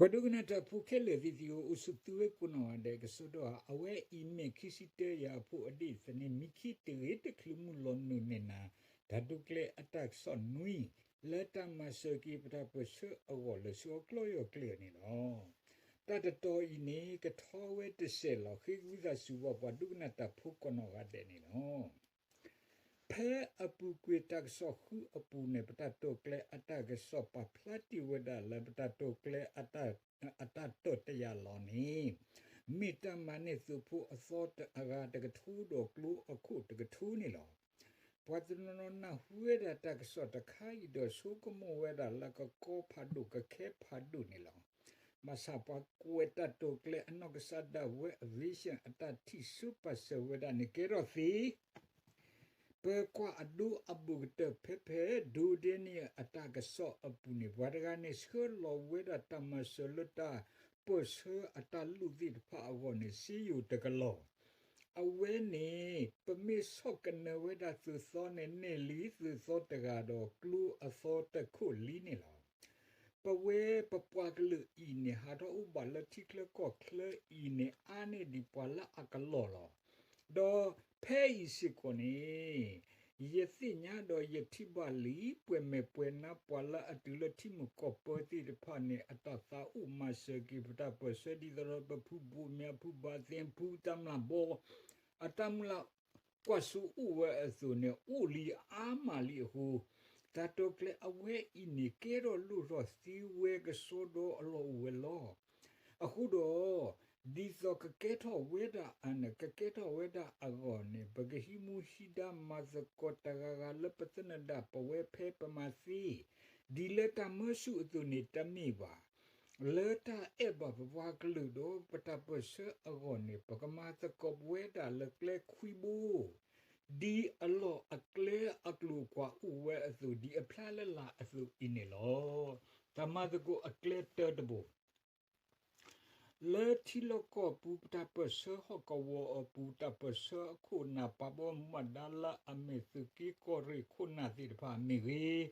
ပှၤဒိကနၣ်တၢ်ဖိခဲလၢာ်သ့ၣ်သ့ၣ်ဧၢ, အိၣ်ဆူၣ်သုဝဲကိးနီၢ်ဂၤဒဲးကစီဒီဧါ. အဝဲအံၤမ့ၢ်ခံဆံတၢယၤအဖိအဒ့ၣ်သန့ၤ မံခံတဂ့ၤတချုးမုၢ်လီၤနုာ်န့ၢ်နၤ တၢ်တိာ်ကျဲၤအတၢ်ကစီၣ်နွံ လၢတၢ်မၤစၢၤက့ၤပတၢ်ပၢၢ်ဆၢအဂီၢ်လၢဆူအကျီယီၢ်ကျဲအံၤန့ၣ်လီၤ. တၢ်တတီၤအံၤန့ၣ် ကထီဝဲတစဲးလီၤ. ဃ့ဝံသးစူၤဘၣ်ပှၤဒိကနၣ်တၢ်ဖိကိးနီၢ်ဂၤဒဲးန့ၣ်လီၤ. ဖဲအပူၤကွံာ်တၢ်ကစီၣ်ဃုအပူၤန့ၣ် ပတၢ်တိာ်ကျဲၤအတၢ်ကစီၣ်ပာ်ဖျါတ့ၢ်ဝဲဒၣ်လၢ ပတၢ်တိာ်ကျဲၤအတၢ်တၢၢ်တယၢ်လီၤန့ၣ် မ့ၢ်တၢ်မၤန့ၢ်သုးဖိအသီအဂၤတကထိဒီးကျိအခိၣ်တကထိန့ၣ်လီၤ. ပှၤတနီၤနီၤနၢ်ဟူဝဲဒၣ်တၢ်ကစီၣ်တခါအံၤဒီးဆိကမိၣ်ဝဲဒၣ်လၢကကီဖးဒိၣ်ကခဲဖးဒိၣ်န့ၣ်လီၤ. ဘၣ်ဆၣ်ပှၤကွဲးတၢ်တိာ်ကျဲၤအနီၢ်ကစၢ်ဒၣ်ဝဲအ vision အတၢ်ထံၣ်ဆၢပာ်စၢၤဝဲဒၣ်န့ၣ်ကဲထီၣ်သ့ ပကွၢ်အဒိအဘူးကတၢၢ်ဖဲဖဲ ဒိးဒဲနံၣ်အတၢ်ကစီၣ်အပူၤန့ၣ် ပှၤတဂၤန့ၣ်ဆှၢလီၤဝဲဒၣ်တၢ်မၤစၢၤလၢတၢ်ပၢၢ်ဆၢအတၢ်လိၣ်သ့ၣ်တဖၣ်အဂီၢ်န့ၣ် စ့ယိၤတကလီၢ် အဝဲန့ၣ် ပမ့ၢ်ဆီၣ်ကနၢၤဝဲဒၣ်သုးသီန့ၣ် န့ၢ်လံသုးသီတဂၤဒီးကျိအသီတခိၣ်လံန့ၣ်လီၤ. ပဝဲပပှၤကလုာ်အံၤန့ၣ် ဟးထီၣ်အိၣ်ဘၣ်လၢထံချၢကီၢ်ချၢအံၤန့ၣ် အါန့ၢ်ဒံးပှၤလၢအကလီၢ်လီၤ. ဒီးဖဲအံၤစ့ၢ်ကီးန့ၣ် ယသ့ၣ်ညါဒီးယထံၣ်ဘၣ်လံ ပှဲၤမဲာ်ပှဲၤနါပှၤလၢအတုၤလၢထံမုၢ်ကီၢ်ပၢသ့ၣ်တဖၣ်န့ၣ် အတၢ်သးအိၣ်မၤစၢၤက့ၤပတၢ်ပၢၢ်ဆၢ ဒ်သိးဒီးပဖုဘိးမၠး ဖုဘးသ့ ဖုတၢ်မျၢ်ဘီ အတၢ်မျၢ်ကွၢ်စိအိၣ်ဝဲအသိးန့ၣ် အိၣ်လံအါမးလံအဃိ တၢ်တိာ်ကျဲၤအဝဲအံၤန့ၣ် ကဲထီၣ်လိၣ်ထီၣ်သ့ဝဲကစီဒီအလီၢ်အိၣ်ဝဲလီၤ. အဃိဒီး ဒ်သိးကကဲထီၣ်ဝဲဒၣ် ကကဲထီၣ်ဝဲဒၣ်အဂီၢ်န့ၣ် ပကဟံးမူဟံးဒါမၤသကိးတဂၤဂၤလၢပသနၢၣ်ဒၣ်ပဝဲဖဲပမၤသ့ ဒ်လၢတၢ်မၢဆူၣ်အသိးန့ၣ်တမ့ၢ်ဘၣ် လၢတၢ်အဲၣ်ဘၣ်ပပှၤကလုာ်ဒီးပတၢ်ပၢၢ်ဆၢအဂီၢ်န့ၣ် ပကမၤသကိးပဝဲဒၣ်လၢကျဲခွံဘိ ဒ်အလီၢ်အကျဲအကျိၤအကွာ်အိၣ်ဝဲအသိး ဒ်အဖျါလၢလာ်အသိးအံၤန့ၣ်လီၤ. တၢ်မၤသကိးအကျဲတၢတဘိ လၢထံလီၢ်ကီၢ်ပူၤပတၢ်ပၢၢ်ဆၢဟီၣ်ကဝီၤအပူၤ တၢ်ပၢၢ်ဆၢအခိၣ်နၢ် ပာ်ဘီမူဘၣ်ဒါလၢအမ့ၢ်သုးက့ကီၢ်ရ့ၣ်ခိၣ်နၢ်သ့ၣ်တဖၣ်မ့ၢ်ဂ့ၤ,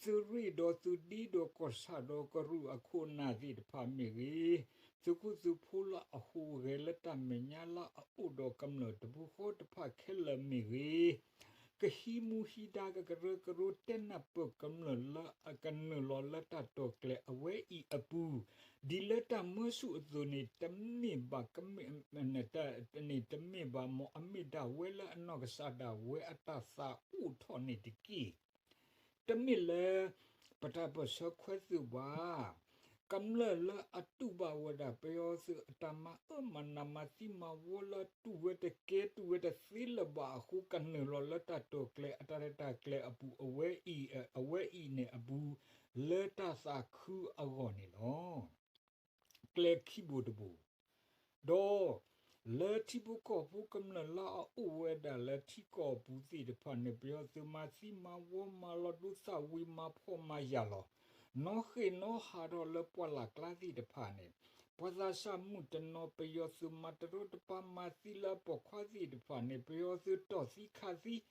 သုးရ့ၣ်ဒီးသုးဒ့ဒီးကီၢ်ဆၣ်ဒီးကရူၢ်အခိၣ်နၢ်သ့ၣ်တဖၣ်မ့ၢ်ဂ့ၤ, သုးခိၣ်သုးဖိလၢအဟူးဂဲၤလၢတၢ်မဲာ်ညါလၢအအိၣ်ဒီးကမျၢၢ်တပူၤဃီတဖၣ်ခဲလၢာ်မ့ၢ်ဂ့ၤ ကဟံးမူဟံးဒါကကရၢကရိတဲနၢ်ပၢၢ်ကမျၢၢ်လၢအကနုာ်လီၤလၢတၢ်တိာ်ကျဲၤအဝဲအံၤအပူၤ, ဒ်လၢတၢ်မၢဆူၣ်အသိးန့ၣ် တမ့ၢ်ဘၣ်ကမ့ၢ် တမ့ၢ်ဘၣ်မ်အမ့ၢ်ဒၣ်ဝဲလၢအနီၢ်ကစၢ်ဒၣ်ဝဲအတၢ်သးအိၣ်ထီၣ်န့ၣ်တက့ၢ်. တမ့ၢ်လၢ ပတၢ်ပၢၢ်ဆၢခွဲသုးဘၣ် ကမျၢၢ်လၢအတူၢ်ဘၣ်ဝဲဒၣ်ပယီၤသုးအတၢ်မၤအၢမၤနးမၤသံမၤဝီလၢတူၢ်ဝဲတကဲတူၢ်ဝဲတသ့လၢၤဘၣ်အဃိ ကနုာ်လီၤလၢတၢ်တိာ်ကျဲၤအတၢ်ရဲၣ်တၢ်ကျဲၤအပူၤအဝဲအံၤ အဝဲအံၤန့ၣ်အပူၤ လၢတၢ်သးခုအဂီၢ်န့ၣ်လီၤ. ကျဲခံဘိတဘိ ဒီး လၢထံဖိကီၢ်ဖိကမျၢၢ်လၢအအိၣ်ဝဲဒၣ်လၢထံကီၢ်အပူၤသ့ၣ်တဖၣ်န့ၣ် ပယီၤသုးမၤသံမၤဝီမၤလီၤဒိသၣ်ဝံၤမၤဖှီၣ်မၤယာ်လီၤ. နီၣ်ဃ့ၣ်နီၣ်ဟးထီၣ်လၢပှၢ်လၢ်ကျါသ့ၣ်တဖၣ်န့ၣ် ပှၤသးစၢ်မုၣ်တနီၤ ပယီၤသုးမၤတရီတပါမၤသံလၢအပိာ်ခွါသ့ၣ်တဖၣ်န့ၣ် ပယီၤသုးတီၢ်သံခးသံ ဒီး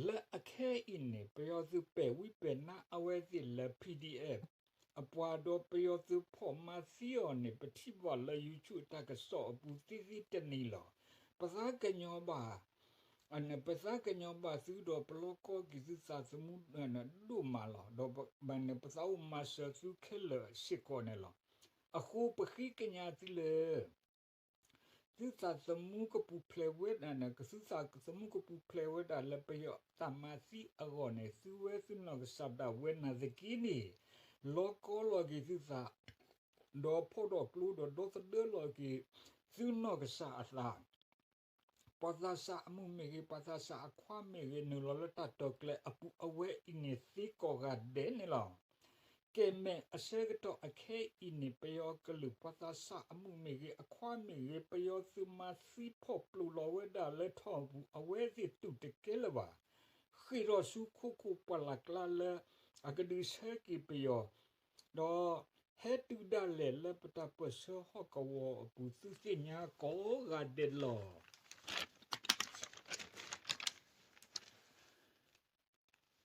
လၢအခဲအံၤန့ၣ် ပယီၤသုးပဲာ်ဝံပဲာ်နါအဝဲသ့ၣ်လၢ P D F အပှၤဒီးပယီၤသုးဖီၣ်မၤသံအီၤန့ၣ် ပထံၣ်ဘၣ်လၢ YouTube တၢ်ကစီၣ်အပူၤသ့သ့တနံၤလီၤ. ပသးကညီၤဘၣ် ပသးကညီၤဘၣ်သုဒီးပလီၢ်ကီက့ၤသုသးသမူဒိၣ်မးလီၤ. ဒီးပသးအိၣ်မၤစၢၤသုခဲလၢာ်စ့ၢ်ကီးန့ၣ်လီၤ. အဃိပဃ့ကညးသုလၢ သုသးသမူကပူၤဖျဲးဝဲဒၣ်န့ၣ် ကသုသးသမူကပူၤဖျဲးဝဲဒၣ်လၢပယီၤတၢ်မၤသံအဂီၢ်န့ၣ် သုဝဲသုနီၢ်ကစၢ်ဒၣ်ဝဲနာ်သက့န့ၣ် လီၤကီလီၤက့ၤသုသး ဒီးဖီၣ်ဒီးကျိ ဒီးဒီသဒၢလီၤက့ၤသုနီၢ်ကစၢ်အသး ပှၤသးစၢ်အမုၣ်မ့ၢ်ဂ့ၤ ပှၤသးစၢ်အခွါမ့ၢ်ဂ့ၤ နုာ်လီၤလၢတၢ်တိာ်ကျဲၤအပူၤ အဝဲအံၤန့ၣ်သ့ကိးဂၤဒဲးန့ၣ်လီၤ. ကဲၣ်မဲာ်အဆၢကတီၢ်အခဲအံၤန့ၣ် ပယီၤကလုာ်ပှၤသးစၢ်အမုၣ်မ့ၢ်ဂ့ၤ အခွါမ့ၢ်ဂ့ၤ ပယီၤသုးမၤသံဖီၣ်ပျိာ်လီၤဝဲဒၣ်လၢထီၣ်အပူၤ အဝဲသ့ၣ်တူၢ်တကဲလၢၤဘၣ်. ဃ့ၢ်ထီၣ်ဆူခိခိၣ်ပှၢ်လၢ်ကျါလၢ အကဒုးဆၢက့ၤပယီၤ ဒီးဟဲတုၤဒၣ်လဲာ်လၢပတၢ်ပၢၢ်ဆၢဟီၣ်ကဝီၤအပူၤ သုသ့ၣ်ညါကိးဂၤဒဲးလီၤ.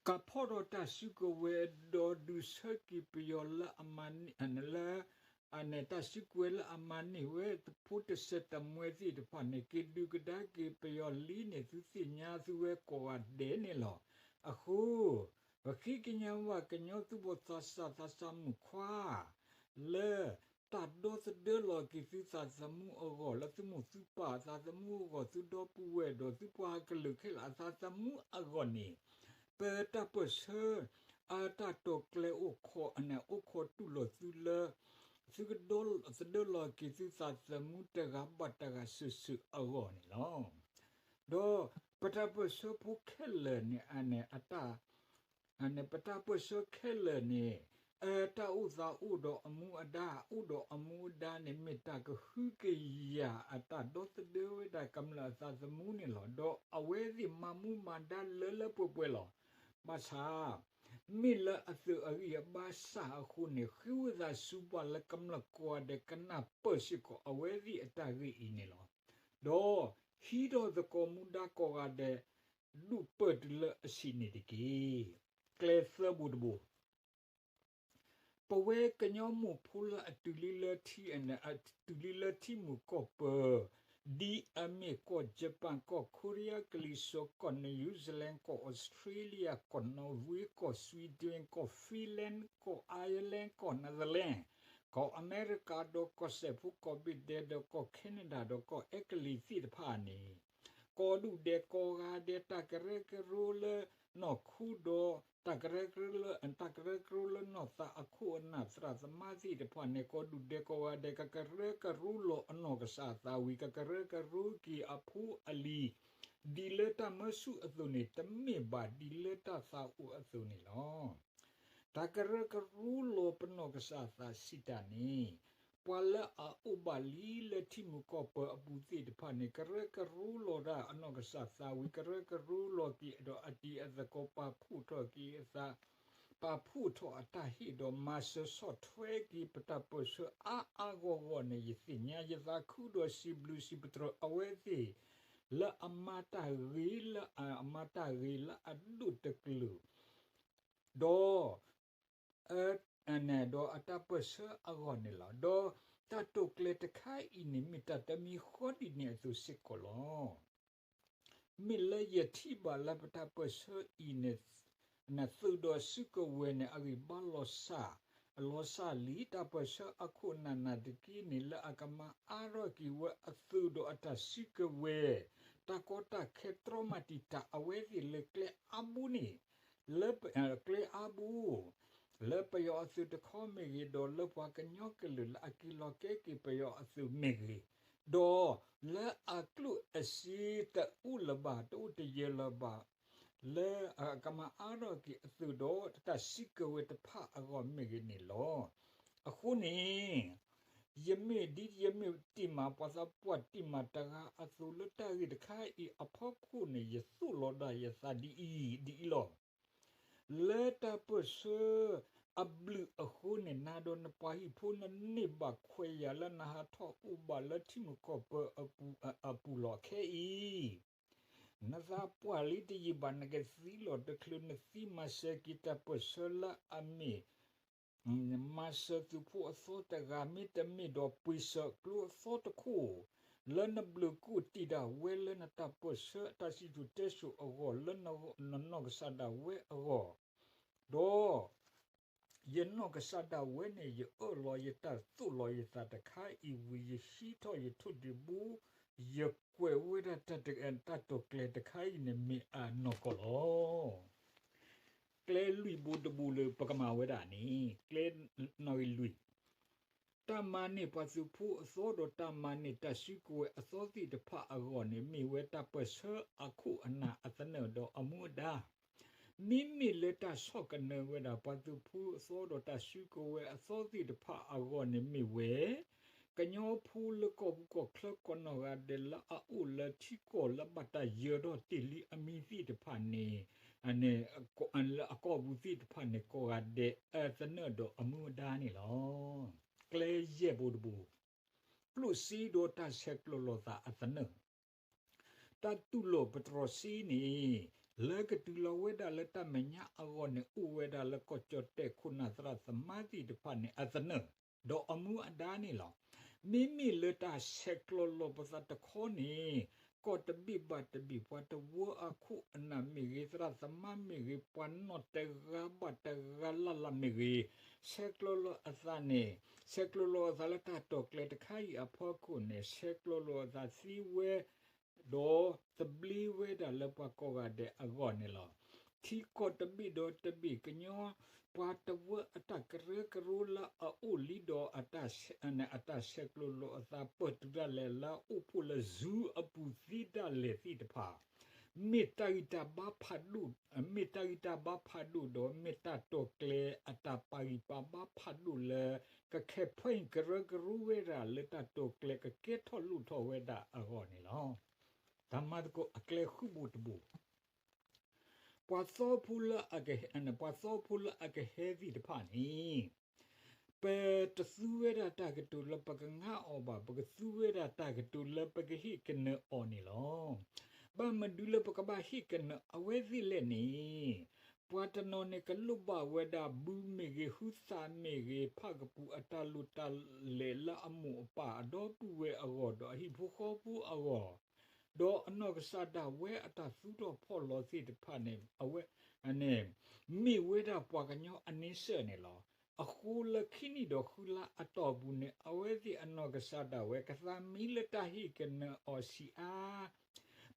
ကဖီၣ်ဒီးတၢ်စုကဝဲၤ ဒီးဒုးဆၢက့ၤပယီၤလၢအမၤန့ၢ် လၢ တၢ်စုကဝဲၤလၢအမၤန့ၢ်ဝဲတဖိတစဲးတမှဲသ့ၣ်တဖၣ်န့ၣ် က့ၤဒုးကဒါက့ၤပယီၤလံန့ၣ် သုသ့ၣ်ညါသုဝဲကိးဂၤဒဲးန့ၣ်လီၤ. အဃိ ပဃ့ကညးဘၣ်ကညီသူၣ်ဘီၣ်သးစၢ်သးစၢ်မုၣ်ခွါ လၢတၢ်ဒီသဒၢလီၤက့ၤသုသးသမူအဂီၢ် လၢသုမိၢ်သုပၢ်အသးသမူအဂီၢ် သုဒီပုၢ်ဝဲၢ်ဒီးသုပှၤကလုာ်ခဲလၢာ်အသးသမူအဂီၢ်န့ၣ် ပတၢ်ပၢၢ်ဆၢ အတၢ်တိာ်ကျဲၤအိၣ်ခိးန့ၣ် အိၣ်ခိးတူၢ်လိာ်သုလၢ သုကသဒၢလီၤက့ၤသုသးသမူတဂၤဘၣ်တဂၤစုာ်စုာ်အဂီၢ်န့ၣ်လီၤ. ဒီးပတၢ်ပၢၢ်ဆၢဖိခဲလၢာ်န့ၣ် အန့ၣ် ပတၢ်ပၢၢ်ဆၢခဲလၢာ်န့ၣ် တၢ်အိၣ်သးအိၣ်ဒီးအမူအဒါ အိၣ်ဒီးအမူအဒါန့ၣ် မ့ၢ်တၢ်ကဟုကယာ်အတၢ်ဒီသဒၢဝဲဒၣ်ကမျၢၢ်အသးသမူန့ၣ်လီၤ. ဒီးအဝဲသ့ၣ်မၤမူမၤဒါလၢလၢပှဲၤပှဲၤလီၤ. ဘၣ်ဆၣ် မ့ၢ်လၢအသုးအဂံၢ်အဘါစၢ်အဃိန့ၣ် ဃ့ဝံသးစူၤဘၣ်လၢကမျၢၢ်ကိးဂၤဒဲးကနၢ်ပၢၢ်စ့ၢ်ကီးအဝဲသ့ၣ်အတၢ်ဂ့ၢ်အံၤန့ၣ်လီၤ. ဒီးဟံးထီၣ်သကိးမူဒါကိးဂၤဒဲး ဒုးပၢၢ်တုၤလၢအဆံးန့ၣ်တက့ၢ်. ကျဲသၢဘိတဘိ ပဝဲကညီမိၢ်ဖိလၢအတုၤလံလၢထံ အတုၤလံလၢထံမုၢ်ကီၢ်ပၢၤ ဒ်အမ့ၢ်ကီၢ် Japan ကီၢ် Korea ကလံၤစိး ကီၢ် New Zealand ကီၢ် Australia ကီၢ် Norway ကီၢ် Sweden ကီၢ် Finland ကီၢ် Ireland ကီၢ် Netherlands ကီၢ်အမဲရကၤ ဒီးကီၢ်စဲၣ်ဖိကီၢ်ဘ့ၣ်ဒဲး ဒီးကီၢ် Canada ဒီးကီၢ်အဲကလံးသ့ၣ်တဖၣ်န့ၣ် ကိးဒူၣ်ဒဲးကိးဂၤဒဲး တၢ်ကရၢကရိလၢနီၢ်ခိဒီး တၢ်ကရၢကရိလၢ တၢ်ကရၢကရိလၢနီၢ်သးအခိၣ်အနၢ် သရၣ်သမါသ့ၣ်တဖၣ်န့ၣ် ကိးဒူၣ်ဒဲးကိးဂၤဒဲး ကကရၢကရိလီၤအနီၢ်ကစၢ်အသးဝံၤ ကကရၢကရိက့ၤအဖိအလံၤ ဒ်လၢတၢ်မၢဆူၣ်အသိးန့ၣ် တမ့ၢ်ဘၣ်ဒ်လၢတၢ်သးအိၣ်အသိးန့ၣ်လီၤ. တၢ်ကရၢကရိလီၤပနီၢ်ကစၢ်အသးစံးတၢ်န့ၣ် ပှၤလၢအအိၣ်ဘၣ်လံလၢထံမုၢ်ကီၢ်ပၢၤအပူၤသ့ၣ်တဖၣ်န့ၣ် ကရၢကရိလီၤတၢ်အနီၢ်ကစၢ်သးဝံၤ ကရၢကရိလီၤက့ၤဒီးအတံၤအသကိး ပာ်ဖှိၣ်ထီၣ်က့ၤအသး ပာ်ဖှိၣ်ထီၣ်အတၢ်ဟ့ၣ်ဒီးမၤစၢၤဆီၣ်ထွဲက့ၤ ပတၢ်ပၢၢ်ဆၢအါအါဂီၢ်ဂီၢ်န့ၣ် ယသ့ၣ်ညါယသးခုဒီးစံးဘျုးစံးပတြၢၤအဝဲသ့ၣ် လၢအမၤတၢ်ဂ့ၤလၢ အမၤတၢ်ဂ့ၤလၢအဒိၣ်တကလုာ် ဒီး ဒီးအတၢ်ပၢၢ်ဆၢအဂီၢ်န့ၣ်လီၤ. ဒီးတၢ်တိာ်ကျဲၤတခါအံၤန့ၣ် မ့ၢ်တၢ်တမံၤဃီဒ်န့ၣ်အသိးစ့ၢ်ကီးလီၤ. မ့ၢ်လၢယထံၣ်ဘၣ်လၢပတၢ်ပၢၢ်ဆၢအံၤန့ၣ် သုးဒီးစုကဝဲၤန့ၣ် အဂံၢ်ဘါလီၤစၢ် လီၤစၢ်လံ တၢ်ပၢၢ်ဆၢအခိၣ်နၢ်နၢ်တက့ၢ်န့ၣ် လၢအကမၤအါထီၣ်က့ၤဝဲအသုးဒီးအတၢ်စုကဝဲၤ တၢ်ကီတၢ်ခဲတြီမၤတံာ်တာ်အဝဲသ့ၣ်လၢကျဲအါဘိန့ၣ် လၢ ကျဲအါဘိ လၢပယီၤအသုးတခီမ့ၢ်ဂ့ၤ ဒီးလၢပှၤကညီကလုာ်လၢအက့ၤလီၤကဲက့ၤပယီၤအသုးမ့ၢ်ဂ့ၤ, ဒီးလၢအကျိၣ်အစ့တအိၣ်လၢၤဘၣ် တအိၣ်တယၢၤလၢၤဘၣ် လၢအကမၤအါထီၣ်က့ၤအသုးဒီးတၢ်စုကဝဲၤတဖၣ်အဂီၢ်မ့ၢ်ဂ့ၤန့ၣ်လီၤ. အဃိန့ၣ် ယမ့ၢ်ဒ်ယမ့ၢ်တံၢ်မးပှၤသးပှၢ်တံၢ်မးတဂၤအသိးလၢတၢ်ဂ့ၢ်တခါအံၤအဖီခိၣ်န့ၣ် ယသိၣ်လီၤဒၣ်ယသးဒ်အံၤ ဒ်အံၤလီၤ. လၢတၢ်ပၢၢ်ဆၢအဘျုးအဃိန့ၣ် နၤဒီးနပှၤဟံၣ်ဖိနန့ၢ်ဘၣ်ခွဲးယာ်လၢနဟးထီၣ်အိၣ်ဘၣ်လၢထံမုၢ်ကီၢ်ပၢၤအပူၤ အပူၤလီၤခဲအံၤ နသးပှၢ်လံတယံာ်ဘၣ် နကသံလီၤတချုး နသံမၤစၢၤက့ၤတၢ်ပၢၢ်ဆၢလၢအမ့ၢ် မၤစၢၤသုးဖိအသီတဂၤ မ့တမ့ၢ်ဒီးပှ့ၤစၢၤကျိအသီတခိၣ် လၢနဘျုးကိၢ်တံၢ်ဒၣ်ဝဲလၢနတၢ်ပၢၢ်ဆၢအတၢ်စံၣ်စိၤတဲစိၤအဂီၢ် လၢနနီၢ်ကစၢ်ဒၣ်ဝဲအဂီၢ်, ဒီး ယနီၢ်ကစၢ်ဒၣ်ဝဲန့ၣ် ယအၢၣ်လီၤယတၢ်သိၣ်လီၤယသးတခါအံၤဝံၤ ယဟံးထီၣ်ယထိၣ်ဒံးဘိ ယကွဲးဝဲဒၣ်တၢ်တိာ်ကျဲၤတခါအံၤန့ၣ် မ့ၢ်အနီၢ်ကီၢ်လီၤ. ကျဲလွံၢ်ဘိတဘိလၢပကမၤဝဲဒၣ်န့ၣ် ကျဲနီၣ်ဂံၢ်လွံၢ် တၢ်မၤန့ၢ်ပှၤသုးဖိအသီဒီးတၢ်မၤန့ၢ်တၢ်စုကဝဲၤအသီသ့ၣ်တဖၣ်အဂီၢ်န့ၣ် မ့ၢ်ဝဲတၢ်ပၢၢ်ဆၢအခိၣ်အနၢ်အသနၢၣ်ဒီးအမူအဒါ မ့မ့ၢ်လၢတၢ်ဆီၣ်ကနၢဝဲဒၣ်ပှၤသုးဖိအသီဒီးတၢ်စုကဝဲၤအသီသ့ၣ်တဖၣ်အဂီၢ်န့ၣ်မ့ၢ်ဝဲ ကညီဖိလၢကီၢ်ပူၤကီၢ်ချၢကီၢ်နီၢ်ဂၤဒဲးလၢအအိၣ်လၢထံကီၢ်လၢဘၣ်တၢ်ယၢၤထီၣ်တ့ၢ်လံအမံၤသ့ၣ်တဖၣ်န့ၣ် လၢအကီၢ်ပူၤသ့ၣ်တဖၣ်န့ၣ် ကိးဂၤဒဲးအသနၢၣ်ဒီးအမူအဒါန့ၣ်လီၤ. ကျဲယဲၢ်ဘိတဘိ ကျိၣ်စ့ဒီးတၢ်ဆဲးကျိးလိာ်သးအသနၢၣ် တၢ်တူၢ်လိာ်ပတြီၤစ့န့ၣ် လၢကတုၤလီၤဝဲဒၣ်လၢတၢ်မဲာ်ညါအဂီၢ်န့ၣ် အိၣ်ဝဲဒၣ်လၢကီၢ်ကၠီၣ်တဲၣ်ခိၣ်နၢ်သရၣ်သမါသ့ၣ်တဖၣ်န့ၣ် အသနၢၣ် ဒီးအမူအဒါန့ၣ်လီၤ. မ့မ့ၢ်လၢတၢ်ဆဲးကျိးလီၤပသးတခီန့ၣ် ကီၢ်တဘ့ၣ်ဘၣ်တဘ့ၣ် ပှၤတဝၢအခိၣ်အနၢ်မ့ၢ်ဂ့ၤ, သရၣ်သမါမ့ၢ်ဂ့ၤ, ပှၤနီၢ်တဂၤဘၣ်တဂၤလၢ်လၢ်မ့ၢ်ဂ့ၤ, ဆဲးကျိးလီၤအသးန့ၣ်, ဆဲးကျိးလီၤအသးလၢတၢ်တိာ်ကျဲၤတခါအံၤအဖီခိၣ်န့ၣ် ဆဲးကျိးလီၤအသးသ့ဝဲ ဒီးသဘျ့ဝဲဒၣ်လၢပှၤကိးဂၤဒဲးအဂီၢ်န့ၣ်လီၤ. ထံကီၢ်တဘ့ၣ်ဒီးတဘ့ၣ်ကညီ ပှၤတဝၢအတၢ်ကရၢကရိလၢအအိၣ်လံဒီး အတၢ်ဆဲးကျိးလီၤအသးပၢၢ်တုၤဒၣ်လဲာ်လၢအအိၣ်ဖှိၣ်လၢ Zoom အပူၤသ့ဒၣ်လဲာ်သ့ၣ်တဖၣ် မ့ၢ်တၢ်ဂံၢ်တၢ်ဘါဖးဒိၣ်, မ့ၢ်တၢ်ဂံၢ်တၢ်ဘါဖးဒိၣ်ဒီး မ့ၢ်တၢ်တိာ်ကျဲၤအတၢ်ပာ်ဂံၢ်ပာ်ဘါဖးဒိၣ်လၢ ကခဲဖဲအံၤကရၢကရိဝဲဒၣ်လၢတၢ်တိာ်ကျဲၤကကဲထီၣ်လိၣ်ထီၣ်ဝဲဒၣ်အဂီၢ်န့ၣ်လီၤ. တၢ်မၤသကိးအကျဲဃုဘိၣ်တဘိၣ် ပှၤသီဖိလၢအကဟဲ, ပှၤသီဖိလၢအကဟဲသ့ၣ်တဖၣ်န့ၣ် ပတသူဝဲဒၣ်တၢ်ကတိၤလၢပကငါအီၤဘၣ်, ပကသူဝဲဒၣ်တၢ်ကတိၤလၢပကဟ့ၣ်ကနၢၤအီၤန့ၣ်လီၤ. ဘၣ်မနုၤလၢပကဘၣ်ဟ့ၣ်ကနၢၤအဝဲသ့ၣ်လဲၣ်န့ၣ်, ပှၤတနီၤန့ၣ်ကလိၣ်ဘၣ်ဝဲဒၣ်ဘုမ့ၢ်ဂ့ၤ, ဟုသၣ်မ့ၢ်ဂ့ၤ, ဖၣ်ကပူၤအတၢ်လိၣ်တၢ်လဲၤလၢအမိၢ်အပၢ်အဒီပုၢ်ဝဲၢ်အဂီၢ်, ဒီးအဟံၣ်ဖိဃီဖိအဂီၢ် ဒီးအနီၢ်ကစၢ်ဒၣ်ဝဲအတၢ်သူၣ်ထီၣ်ဖီၣ်လီၤသ့ၣ်တဖၣ်န့ၣ် အဝဲန့ၣ် မ့ၢ်ဝဲဒၣ်ပှၤကညီအန့ဆၢၣ်န့ၣ်လီၤ. အဃိလၢခံနံၣ်ဒီးဃုလါအတီၢ်ပူၤန့ၣ် အဝဲသ့ၣ်အနီၢ်ကစၢ်ဒၣ်ဝဲ ကသးမံလၢတၢ်ဟ့ၣ်ကနၢၤအီၤဆံးအါ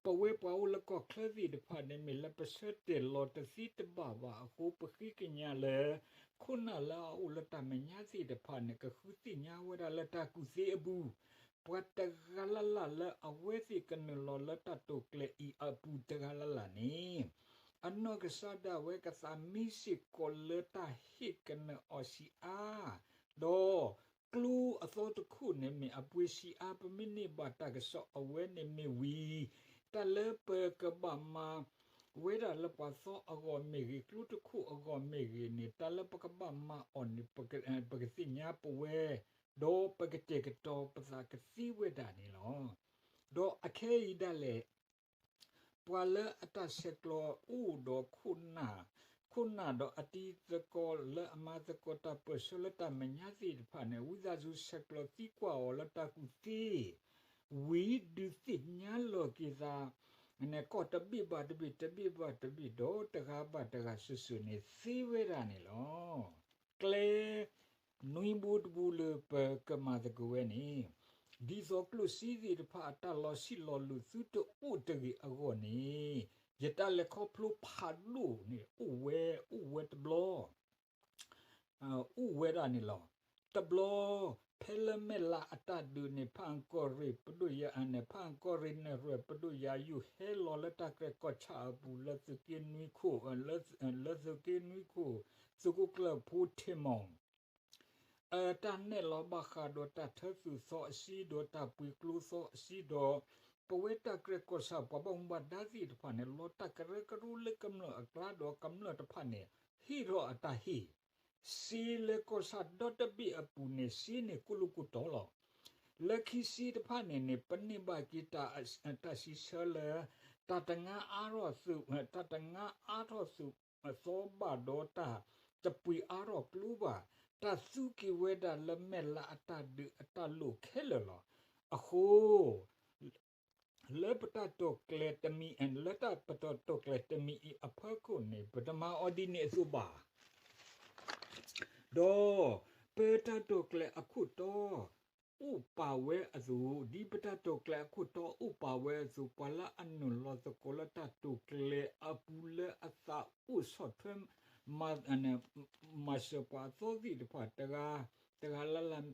ပဝဲပှၤအိၣ်လၢကီၢ်ချၢသ့ၣ်တဖၣ်န့ၣ် မ့ၢ်လၢပဆၢတဲာ်လီၤတသ့တဘၣ်ဘၣ်အဃိ ပဃ့ကညးလၢ ခိၣ်နၢ်လၢအအိၣ်လၢတၢ်မဲာ်ညါသ့ၣ်တဖၣ်န့ၣ် ကဃုသ့ၣ်ညါဝဲဒၣ်လၢတၢ်ကူၣ်သ့အပူၤ, ပှၤတဂၤလၢ်လၢ်လၢအဝဲသ့ၣ်ကနုာ်လီၤလၢတၢ်တိာ်ကျဲၤအံၤအပူၤတဂၤလၢ်လၢ်န့ၣ် အနီၢ်ကစၢ်ဒၣ်ဝဲကသးမံစ့ၢ်ကီးလၢတၢ်ဟ့ၣ်ကနၢၤအီၤဆံးအါ, ဒီးကျိအသီတခိၣ်န့ၣ်မ့ၢ်အပှ့ၤဆံးအါ ပမ့ၢ်န့ၢ်ဘၣ်တၢ်ကစီၣ်အဝဲန့ၣ်မ့ၢ်ဝံၤ တၢ်လၢပကဘၣ်မၤဝဲဒၣ်လၢပှၤသီအဂီၢ်မ့ၢ်ဂ့ၤ ကျိတခိၣ်အဂီၢ်မ့ၢ်ဂ့ၤန့ၣ် တၢ်လၢပကဘၣ်မၤအီၤန့ၣ် ပကသ့ၣ်ညါပဝဲ ဒီးပကတဲာ်ကတီၤပသးကသ့ဝဲဒၣ်န့ၣ်လီၤ. ဒီးအခဲအံၤဒၣ်လဲာ် ပှၤလၢအတၢ်ဆဲးကျိးအိၣ်ဒီးခိၣ်နၢ်, ခိၣ်နၢ်ဒီးအတံၤသကိးလၢအမၤသကိးတၢ်ပၢၢ်ဆၢလၢတၢ်မဲာ်ညါသ့ၣ်တဖၣ်န့ၣ် ဝံသးစူၤဆဲးကျိးသံကွၢ်အီၤလၢတၢ်ကူၣ်သ့ ဝံၤဒုးသ့ၣ်ညါလီၤက့ၤသး ကီၢ်တဘ့ၣ်ဘၣ်တဘ့ၣ် တဘ့ၣ်ဘၣ်တဘ့ၣ်ဒီးတဂၤဘၣ်တဂၤစုာ်စုာ်န့ၣ်သ့ဝဲဒၣ်န့ၣ်လီၤ. ကျဲ နွံဘိတဘိလၢပကမၤသကိးဝဲန့ၣ် ဒ်သိးကျိၣ်စ့သ့ၣ်တဖၣ်အတၢ်လီၤဆံးလီၤလိၤသုတအိၣ်တဂ့ၤအဂီၢ်န့ၣ် ယတၢ်လဲၤခီဖျိဖးဒိၣ်န့ၣ် အိၣ်ဝဲ အိၣ်ဝဲတဘျီ အိၣ်ဝဲဒၣ်န့ၣ်လီၤ. တဘျီ ဖဲလၢမဲၢ်လးအတၢ်ဒုးန့ၣ် ဖၣ်အၣ်ကီၢ်ရ့ၣ်ပဒိၣ်ယၤန့ၣ် ဖၣ်အၣ်ကီၢ်ရ့ၣ်နရဲၣ်ပဒိၣ်ယၤ ယူၢ်ဟဲလီၤလၢတၢ်ကြဲးကီၢ်ဆၣ်အပူၤ လၢသုးက့နွံခိၣ် လၢသုးက့နွံခိၣ် သုးခိၣ်ကျၢၢ်ဖိထံမီၣ် အတၢ်နဲၣ်လီၤဘၣ်ဃးဒီးတၢ်ထၢသုးသီအစ့ဒီးတၢ်ပှ့ၤကျိသီအစ့ဒီး ပဝဲတၢ်ကြဲးကီၢ်ဆၣ်ပှၤဘၣ်မူဘၣ်ဒါသ့ၣ်တဖၣ်န့ၣ် လီၤတၢ်ကရၢကရိလၢကမျၢၢ်အကျါဒီးကမျၢၢ်တဖၣ်န့ၣ် ဟ့ၣ်ထီၣ်အတၢ်ဟ့ၣ် စ့လၢကီၢ်ဆၣ်ဒီတဘ့ၣ်အပူၤန့ၣ် စ့န့ၣ်ကိၢ်လိာ်ကိၢ်တီလီၤ. လၢခံစ့တဖၣ်န့ၣ်န့ၣ် ပန့ၢ်ဘၣ်က့ၤတၢ်စံးဆၢလၢ တၢ်တငါအါထီၣ်သုး တၢ်တငါအါထီၣ်သုး သီဘၣ်ဒီးတၢ်တပှ့ၤအါထီၣ်ကျိဘၣ်, တၢ်သူက့ၤဝဲဒၣ်လၢမဲၢ်လးအတၢ်ဒုးအတၢ်လိၣ်ခဲလၢာ်လီၤ. အဃိ လၢပတၢ်တိာ်ကျဲၤတမံၤ လၢတၢ်ပတၢ်တိာ်ကျဲၤတမံၤအံၤအဖီခိၣ်န့ၣ် ပတမၤအီၤဒ်န့ၣ်အသိးဘၣ်. ဒီးပတၢ်တိာ်ကျဲၤအခိၣ်တီ အိၣ်ပာ်ဝဲအသိး, ဒ်ပတၢ်တိာ်ကျဲၤအခိၣ်တီအိၣ်ပာ်ဝဲအသိး, ပှၤလၢအနုာ်လီၤသကိးလၢတၢ်တိာ်ကျဲၤအပူၤလၢအသးအိၣ်ဆီၣ်ထွဲ မၤစၢၤပှၤအသီသ့ၣ်တဖၣ် တဂၤလၢ်လၢ်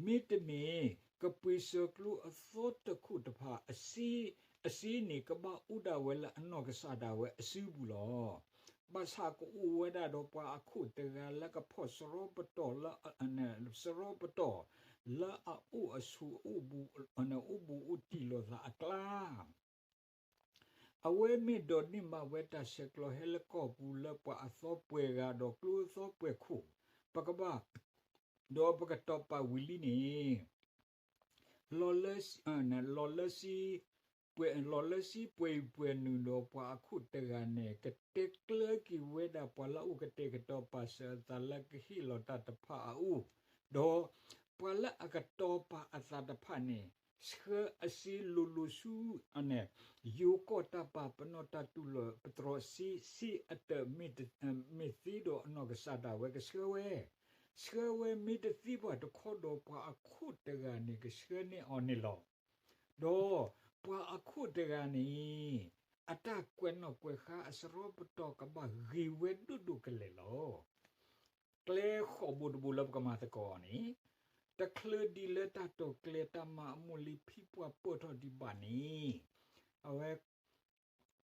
မ့တမ့ၢ် ကပှ့ၤစၢၤကျိအသီတခိၣ်တဖၣ် အစ့န့ၣ် ကဘၣ်အိၣ်ဒၣ်ဝဲလၢအနီၢ်ကစၢ်ဒၣ်ဝဲအစုပူၤလီၤ. ဘၣ်ဆၣ်ကအိၣ်ဝဲဒၣ်ဒီးပှၤအခိၣ်တဂၤလၢကဖီၣ်စရီပတီၢ်လၢ စရီပတီၢ် လၢအအိၣ်အဆိး အိၣ်ဘူးအိၣ်တံၢ်လိာ်သးအကျါ အဝဲမ့ၢ်ဒိးန့ၢ်ဘၣ်ဝဲတၢ်ဆဲးကျိးဟဲလၢကီၢ်ပူၤလၢပှၤအသီပှဲၤဂၤဒီးကျိအသီပှဲၤခိၣ် ပကဘၣ် ဒီးပကတီၤပာ်ဝံၤလံန့ၣ် လီၤလၢ လီၤလၢစ့ လီၤလၢစံပှဲၤအံၤပှဲၤနုာ်ဒီး ပှၤအခိၣ်တဂၤန့ၣ် ကတဲကျၢၤက့ၤဝဲဒၣ်ပှၤလၢအအိၣ်ကတဲာ်ကတီၤပာ်စၢၤအသးလၢကဟ့ၣ်လီၤတၢ်တဖၣ်အအိၣ်, ဒီးပှၤလၢအကတီၤပာ်အသးတဖၣ်န့ၣ် ဆှၢအစ့လိၤလိၤဆူ ယိၤကီၢ်တၢ်ပာ်ပနီၣ်တၢ်တူၢ်လိာ်ပတြီၤစ့ စ့အတၢး မ့ၢ်သ့ဒီးအနီၢ်ကစၢ်ဒၣ်ဝဲကဆှၢဝဲ, ဆှၢဝဲမ့ၢ်တသ့ဘၣ်တခီဒီး ပှၤအခိၣ်တဂၤန့ၣ် ကဆှၢန့ၢ်အီၤန့ၣ်လီၤ. ဒီးပှၤအခိၣ်တဂၤန့ၣ် အတၢ်ကွဲးနီၣ်ကွဲးဃါအစရီပတီၢ်ကဘၣ်ဂ့ၤဝဲဒိၣ်ဒိၣ်ကလဲာ်လီၤ. ကျဲဃိးဘိတဘိလၢပကမၤသကိးအီၤန့ၣ်, တချုးဒ်လၢတၢ်တိာ်ကျဲၤတၢ်မၤအမူးလံဖံပှၢ်ပၢၢ်ထီၣ်ဒံးဘၣ်န့ၣ်, အဝဲ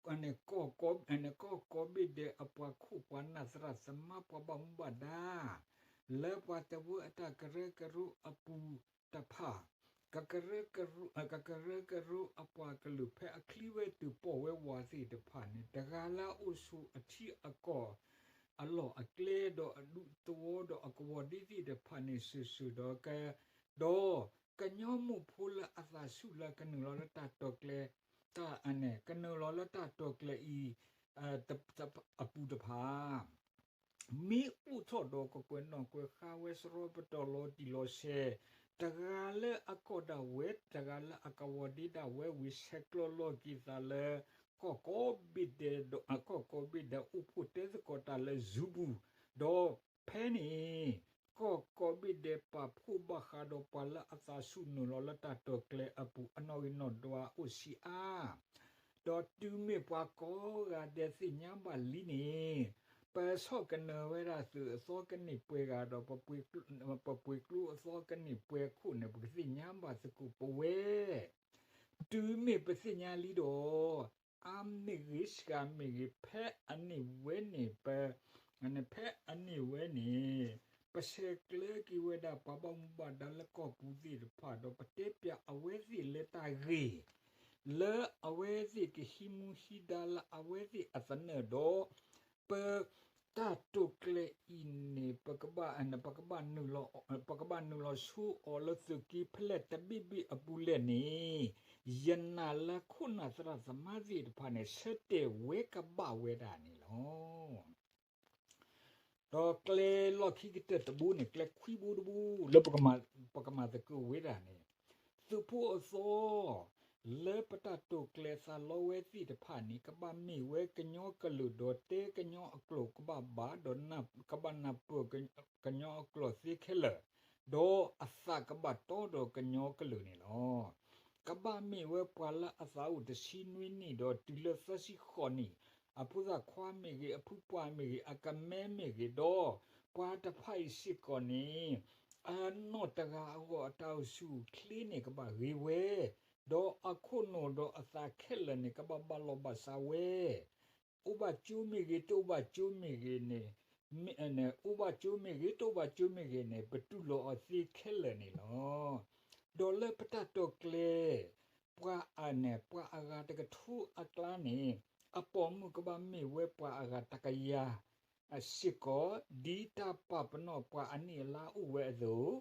ကီၢ်ကိးဘ့ၣ်ဒဲးအပှၤခိၣ်ပှၤနၢ်သရၣ်သမါပှၤဘၣ်မူဘၣ်ဒါ လၢပှၤသဝၢအတၢ်ကရၢကရိအပူၤတဖၣ်, ကကရၢကရိ ကကရၢကရိအပှၤကလုာ်ဖဲအချံဝဲတုၤပိာ်ဝဲဝၤသ့ၣ်တဖၣ်န့ၣ် တဂၤလၢအအိၣ်ဆိးအထံအကီၢ် အလီၢ်အကျဲဒီးအဒူသဝီဒီးအကဝီၤဒ့သ့ၣ်တဖၣ်န့ၣ် စုာ်စုာ်ဒီးက ဒီးကညီမိၢ်ဖိလၢအသးဆူၣ်လၢကနုာ်လီၤလၢတၢ်တိာ်ကျဲၤ တၢ်အန့ၣ် ကနုာ်လီၤလၢတၢ်တိာ်ကျဲၤအံၤ အပူၤတဖၣ် မ့ၢ်အိၣ်ထီၣ်ဒီးကကွဲးနီၣ်ကွဲးဃါဝဲစရီပတီၢ်လီၤတံၢ်လီၤဆဲး, တဂၤလၢအကီၢ်ဒၣ်ဝဲ တဂၤလၢအကဝီၤဒ့ဒၣ်ဝဲ ဝံၤဆဲးကျိးလီၤက့ၤသးလၢ ကီၢ်ကိးဘ့ၣ်ဒဲးဒီး ကီၢ်ကိးဘ့ၣ်ဒဲးအိၣ်ဖှိၣ်တဲသကိးတၢ်လၢ Zoom ပူၤ, ဒီးဖဲန့ၣ် ကီၢ်ကိးဘ့ၣ်ဒဲးပာ်ဖှိၣ်ဘၣ်ဃးဒီးပှၤလၢအသးဆူၣ်နုာ်လီၤလၢတၢ်တိာ်ကျဲၤအပူၤ အနီၣ်ဂံၢ်နီၣ်ဒွးအိၣ်ဆံးအါ ဒီးတုၤမ့ၢ်ပှၤကိးဂၤဒဲးသ့ၣ်ညါဘၣ်လံန့ၣ်, ပဆီၣ်ကနၢၤဝဲဒၣ်သုးအသီကန့ၢ်ပှဲၤဂၤဒီး ပပှ့ၤကျိအသီကန့ၢ်ပှဲၤခိၣ်န့ၣ် ပကသ့ၣ်ညါဘၣ်သကိးပဝဲ, တုၤမ့ၢ်ပသ့ၣ်ညါလံဒီး, အါမ့ၢ်ဂ့ၤ စှၤမ့ၢ်ဂ့ၤ ဖဲအန့ၣ်ဝဲန့ၣ် ပ ဖဲအန့ၣ်ဝဲန့ၣ် ပဆဲးကျၢက့ၤဝဲဒၣ်ပှၤဘၣ်မူဘၣ်ဒါလၢကီၢ်ပူၤသ့ၣ်တဖၣ်ဒီး ပတဲပၠးအဝဲသ့ၣ်လၢတၢ်ဂ့ၢ် လၢအဝဲသ့ၣ်ကဟံးမူဟံးဒါလၢအဝဲသ့ၣ်အသနၢၣ်ဒီး ပ တၢ်တိာ်ကျဲၤအံၤန့ၣ် ပကဘၣ် ပကဘၣ်နုာ်လီၤဆူအီၤလၢသုးက့ဖဲလဲၣ်တဘ့ၣ်ဘ့ၣ်အပူၤလဲၣ်န့ၣ်, ယနာ်လၢခိၣ်နၢ်သရၣ်သမါသ့ၣ်တဖၣ်န့ၣ် ဆၢတဲာ်ဝဲကဘၣ်ဝဲဒၣ်န့ၣ်လီၤ. ဒီးကျဲလီၢ်ခံကတၢၢ်တဘိန့ၣ် ကျဲခွံဘိတဘိလၢပကမၤသကိးဝဲဒၣ်န့ၣ်, သုးဖိအသီ လၢပတၢ်တိာ်ကျဲၤသးလီဝဲသ့ၣ်တဖၣ်န့ၣ် ကဘၣ်မ့ၢ်ဝဲကညီကလုာ်ဒီးတဲကညီအကျိာ်ကဘၣ်ဘၣ်ဒီး ကဘၣ်နၢ်ပၢၢ်ကညီအကျိာ်သ့ခဲလၢာ်, ဒီးအသးကဘၣ်တီဒီးကညီကလုာ်န့ၣ်လီၤ. ကဘၣ်မ့ၢ်ဝဲပှၤလၢအသးအိၣ်တဆံနွံနံၣ်ဒီးတုၤလၢသၢဆံဃိးနံၣ်, အဖိသၣ်ခွါမ့ၢ်ဂ့ၤ, အဖုပှၢ်မ့ၢ်ဂ့ၤ, အကမဲမ့ၢ်ဂ့ၤ, ဒီးပှၤတဖၣ်အံၤစ့ၢ်ကီးန့ၣ် အနီၢ်တဂၤအဂီၢ်အတၢ်အိၣ်ဆူၣ်အိၣ်ချ့န့ၣ်ကဘၣ်ဂ့ၤဝဲ, ဒီးအခိၣ်နူာ်ဒီးအသးခဲလၢာ်န့ၣ် ကဘၣ်ဘၣ်လီၤဘၣ်စးဝဲ, အိၣ်ဘၣ်ကၠိမ့ၢ်ဂ့ၤ, တအိၣ်ဘၣ်ကၠိမ့ၢ်ဂ့ၤန့ၣ်, အိၣ်ဘၣ်ကၠိမ့ၢ်ဂ့ၤ, တအိၣ်ဘၣ်ကၠိမ့ၢ်ဂ့ၤန့ၣ် ပတူၢ်လိာ်အီၤသ့ခဲလၢာ်န့ၣ်လီၤ. ဒီးလၢပတၢ်တိာ်ကျဲၤ ပှၤအန့ၣ် ပှၤအဂၤတကထိအကျါန့ၣ် အပိာ်မုၣ်ကဘၣ်မ့ၢ်ဝဲပှၤအဂၤတကယၤ စ့ၢ်ကီး ဒ်တၢ်ပာ်ပနီၣ်ပှၤအနံၣ်အလါအိၣ်ဝဲအသိး,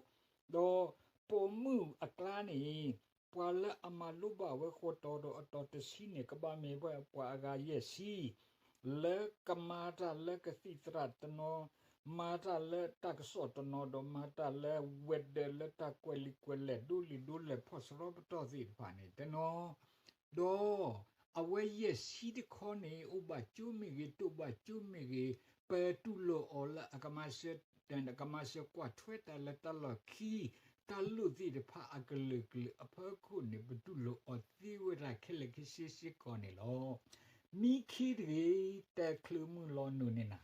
ဒီးပိာ်မုၣ်အကျါန့ၣ် ပှၤလၢအမၤလိဘၣ်ဝဲဃိးတီၤဒီးအတီၤတဆံန့ၣ် ကဘၣ်မ့ၢ်ဝဲပှၤအဂၤယဲၢ်ဆံ လၢကမၤတၢ်လၢကသံၣ်သရၣ်တနီၤ, မၤတၢ်လၢတၢ်ကစီၣ်တနီၤ, ဒီးမၤတၢ်လၢ ဝဲၤဒၢး လၢတၢ်ကွဲးလံာ်ကွဲးလဲၢ်ဒိလံာ်ဒိလဲၢ်ဖီၣ်စရီပတီၢ်သ့ၣ်တဖၣ်န့ၣ်တနီၤ, ဒီးအဝဲယဲၢ်ဆံတခီန့ၣ် အိၣ်ဘၣ်ကၠိမ့ၢ်ဂ့ၤ, တအိၣ်ဘၣ်ကၠိမ့ၢ်ဂ့ၤ, ပတူၢ်လိာ်အီၤလၢအကမၤစၢၤ ကမၤစၢၤကွၢ်ထွဲတၢ်လၢတၢ်လီၢ်ခံ, တၢ်လိၣ်သ့ၣ်တဖၣ်အကလုာ်ကလုာ်အဖီခိၣ်န့ၣ် ပတူၢ်လိာ်အီၤသ့ဝဲဒၣ်ခဲလၢာ်ခဲဆ့စ့ၢ်ကီးန့ၣ်လီၤ. မံခ့တဂ့ၤ, တချုးမုၢ်လီၤနုာ်န့ၢ်နၤ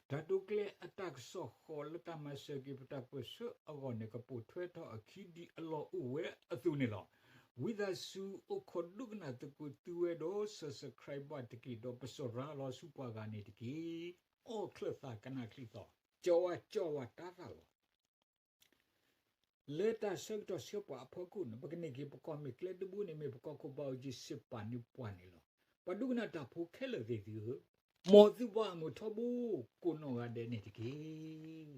တၢ်တိာ်ကျဲၤအတၢ်ကစီၣ်ဃိးလၢတၢ်မၤစၢၤက့ၤပတၢ်ပၢၢ်ဆၢအဂီၢ်န့ၣ် ကပိာ်ထွဲထီၣ်အခံဒ်အလီၢ်အိၣ်ဝဲအသိးန့ၣ်လီၤ. ဝံသးစူၤအိၣ်ခိးဒိကနၣ်သကိးသုဝဲဒီး subscribe ဘၣ်တက့ၢ် ဒီးပစီၤရၤလီၤဆူပှၤဂၤန့ၣ်တက့ၢ်. အိၣ်ချၢၣ်သးကနၣ်ချံသီ, ကၠီဝါကၠီဝါတၢ်သးလီၤ. လၢတၢ်ဆၢကတီၢ်ဆၢပှၤအဖီခိၣ်န့ၣ် ပကန့ၢ်က့ၤပကီၢ်မ့ၢ်ကျဲတဘိန့ၣ် မ့ၢ်ပကီၢ်ခိၣ်ဘၣ်အူကၠံစ့ပာ်န့ၢ်ပှၤန့ၣ်လီၤ. ပှၤဒိကနၣ်တၢ်ဖိခဲလၢာ်သ့ၣ်သုဧၢ, မ်သုဘၣ်မုာ်ထီဘိ ကိးနီၢ်ဂၤဒဲးန့ၣ်တက့ၢ်.